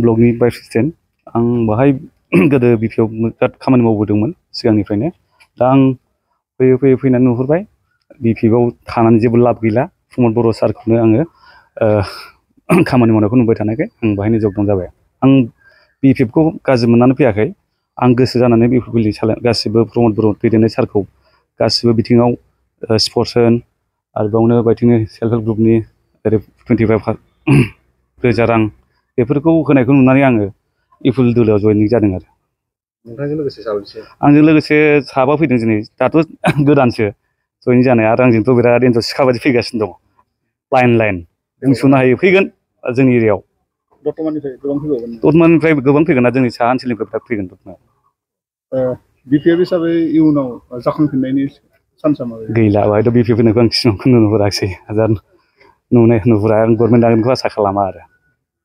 ब्लगनि vice president आं बाहाय गोदो बिपिआव बिराद खामानि मावबोदोंमोन सिगांनिफ्रायनो दा आं फैयै फैनानै नुहुरबाय बिपिआव थानानै जेबो लाब गैला प्रमद बर' सारखौनो आङो खामानि मावनायखौ नुबाय थानायखाय आं बाहायनो जगदान जाबाय आं बिपिएफखौ गाज्रि मोननानै फैयाखै आं गोसो जानानै बिपिएफनि गासिबो प्रमद बर' दैदेननाय सारखौ गासिबो बिथिङाव स्पर्ट्स होन आरो बावनो बायदिनो सेल्फ हेल्प ग्रुपनि ओरै 25,000 रां बेफोरखौ होनायखौ नुनानै आङो इउपिएल दोलोआव जयनिं जादों आरो नोंथांजों लोगोसे साबैसे आंजों लोगोसे साबा फैदों दिनै दाथ' गोदानसो जयनिं जानाय आरो आंजोंथ' बिराद एन्जर सिखा बायदि फैगासिनो दङ लाइन बुंस'नो हायो फैगोन जोंनि एरियायाव दतमानिफ्राय गोबां फैगोन ना जोंनि साहा ओनसोलनिफ्राय बिराद फैगोन दतमायाव बिपिएफ हिसाबै इयुनाव जाखांफिननायनि चान्सआ माबायदि गैला बाहायथ' बिपिएफ फैनायखौ आं सिमांखौ नुहुराखिसै नुहुरा आं गभर्नमेन्ट दागोनखौ आसा खालामा आरो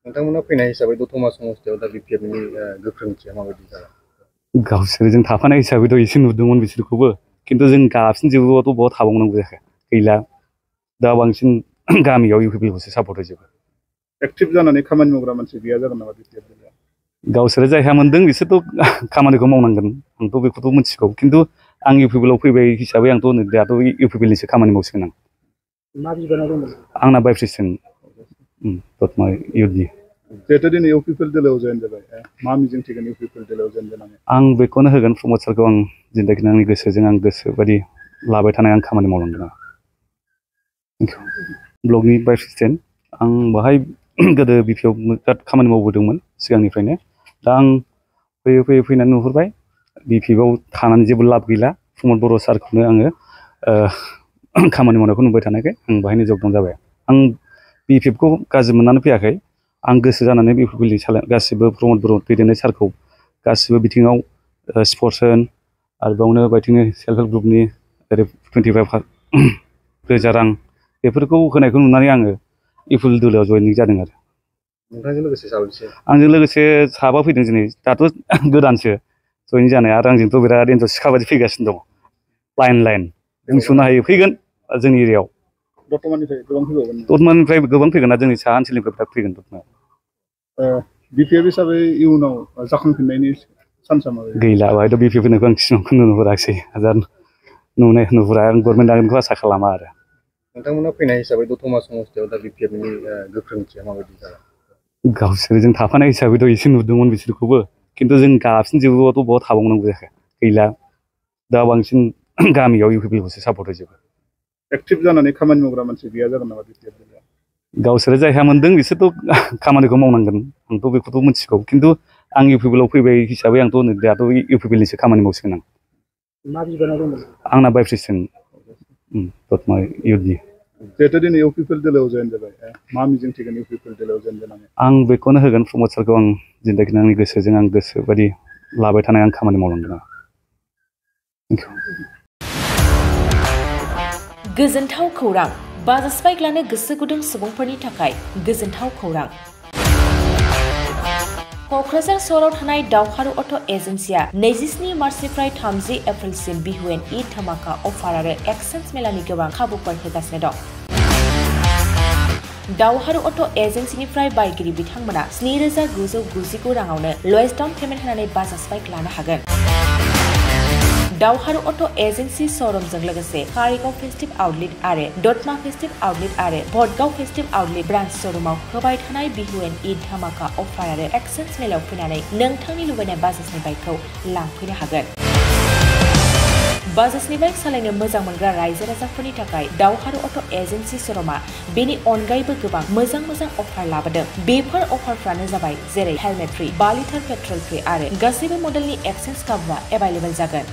नोंथांमोना फैनाय हिसाबै दतमा समस्थियाव दा बिपिएफनि गोख्रोंथिया माबायदि जागोन गावसोरजों थाफानाय हिसाबैथ' एसे नुदोंमोन बिसोरखौबो खिन्थु जों गाबसिनजोबोबाथ' बहा थाबावनांगौ जायाखै गैला दा बांसिन गामियाव इउपिएफखौसो सापर्ट होजोबो एक्टिभ जानानै खामानि मावग्रा मानसि गैया जागोन नामा बिपिएफ गावसोर जायहा मोनदों बिसोरथ' खामानिखौ मावनांगोन आंथ' बेखौथ' मिथिगौ खिन्थु आं इउपिएफआव फैबाय हिसाबै आंथ' दाथ' इउपिएफनिसो खामानि मावसिगोन आं मा बिबानाव दंमोन आंना भाइस प्रेसिडेन्ट दतमा इउथनि जिहेतु दिनै इउपिएल दोलोआव जयेन जाबाय मा मिजिंथिगोन इउपिएल दोलोआव जयेन जानानै आं बेखौनो होगोन प्रमद सारखौ आं जिन्दाखिनि आंनि गोसोजों आं गोसो बायदि लाबाय थानाय आं खामानि मावलांगोन ब्लगनि भाइस प्रेसिडेन्ट आं बाहाय गोदो बिपिआव बिराद खामानि मावबोदोंमोन सिगांनिफ्रायनो दा आं फैयै फैनानै नुहुरबाय बिपिआव थानानै जेबो लाब गैला प्रमद बर' सारखौनो आङो खामानि मावनायखौ नुबाय थानायखाय आं बाहायनो जगदान जाबाय आं बिपिएफखौ गाज्रि मोननानै फैयाखै आं गोसो जानानै बिपिएफनि गासिबो प्रमद बर' दैदेननाय सारखौ गासिबो बिथिङाव स्पर्ट्स होन आरो बावनो बायदिनो सेल्फ हेल्प ग्रुपनि ओरै 25,000 रां बेफोरखौ होनायखौ नुनानै आङो इउपिएल दोलोआव जयनिं जादों आरो नोंथांजों लोगोसे साबैसे आंजों लोगोसे साबा फैदों दिनै दाथ' गोदानसो जयनिं जानाय आरो आंजोंथ' बिराद एन्जर सिखा बायदि फैगासिनो दङ लाइन बुंस'नो हायो फैगोन जोंनि एरियायाव दतमानिफ्राय गोबां फैगोन ना जोंनि साहा ओनसोलनिफ्राय बिराद फैगोन दतमायाव बिपिएफ हिसाबै इयुनाव जाखांफिननायनि चान्सआ माबायदि गैला बाहायथ' बिपिएफ फैनायखौ आं सिमांखौ नुहुराखिसै नुहुरा आं गभर्नमेन्ट दागोनखौ आसा खालामा आरो नोंथांमोना फैनाय हिसाबै दतमा समस्थियाव दा बिपिएफनि गोख्रोंथिया माबायदि जागोन गावसोरजों थाफानाय हिसाबैथ' एसे नुदोंमोन बिसोरखौबो खिन्थु जों गाबसिनजोबोबाथ' बहा थाबावनांगौ जायाखै गैला दा बांसिन गामियाव इउपिएफखौसो सापर्ट होजोबो एक्टिभ जानानै खामानि मावग्रा मानसि गैया जागोन नामा बिपिएफ गावसोर जायहा मोनदों बिसोरथ' खामानिखौ मावनांगोन आंथ' बेखौथ' मिथिगौ खिन्थु आं इउपिएफआव फैबाय हिसाबै आंथ' दाथ' इउपिएफनिसो खामानि मावसिगोन आं मा बिबानाव दंमोन आंना भाइस प्रेसिडेन्ट दतमा इउथनि जिहेतु दिनै इउपिएल दोलोआव जयेन जाबाय मा मिजिंथिगोन इउपिएल दोलोआव जयेन जानानै आं बेखौनो होगोन प्रमद सारखौ आं जिन्दाखिनि आंनि गोसोजों आं गोसो बायदि लाबाय थानाय आं खामानि मावलांगोन गोजोनथाव खौरां बाजास्पाइक लानो गोसो गुदुं सुबुंफोरनि थाखाय गोजोनथाव खौरां क'क्राझार सहराव थानाय दावहारु अट' एजेन्सिया 27 मार्चनिफ्राय 30 एप्रिलसिम बिहुएन ईद धामाका अफार आरो एक्सचेन्ज मेलानि गोबां खाबुफोर होगासिनो दं दावहारु अट' एजेन्सिनिफ्राय बायगिरि बिथांमोना 7,999 राङावनो लवेस्ट डाउन पेमेन्ट होनानै बाजास्पाइक लानो हागोन दावहारु अट' एजेन्सि श'रुमजों लोगोसे कारिगाव फेस्टिभ आउटलेट आरो दतमा फेस्टिभ आउटलेट आरो भटगाव फेस्टिभ आउटलेट ब्रान्च श'रुमाव होबाय थानाय बिहुएन ईद धामाका अफार आरो एक्सचेन्ज मेलायाव फैनानै नोंथांनि लुबैनाय बाजाजनि बाइकखौ लांफैनो हागोन बाजाजनि बाइक सालायनो मोजां मोनग्रा रायजो राजाफोरनि थाखाय दावहारु अट' एजेन्सि श'रुमा बेनि अनगायैबो गोबां मोजां अफार लाबोदों बेफोर अफारफ्रानो जाबाय जेरै helmet free 5 litre petrol free आरो गासैबो मडेलनि एक्सचेन्ज खाबुआ एभाइलेबल जागोन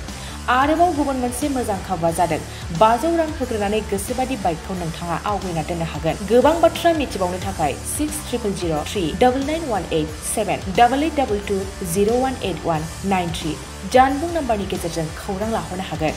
आरोबाव गुबुन मोनसे मोजां खाबुआ जादों 500 रां होग्रोनानै गोसोबादि बाइकखौ नोंथाङा आवगायना दोननो हागोन गोबां बाथ्रा मिथिबावनो थाखाय 600039878822018193 जानबुं नाम्बारनि गेजेरजों खौरां लाहरनो हागोन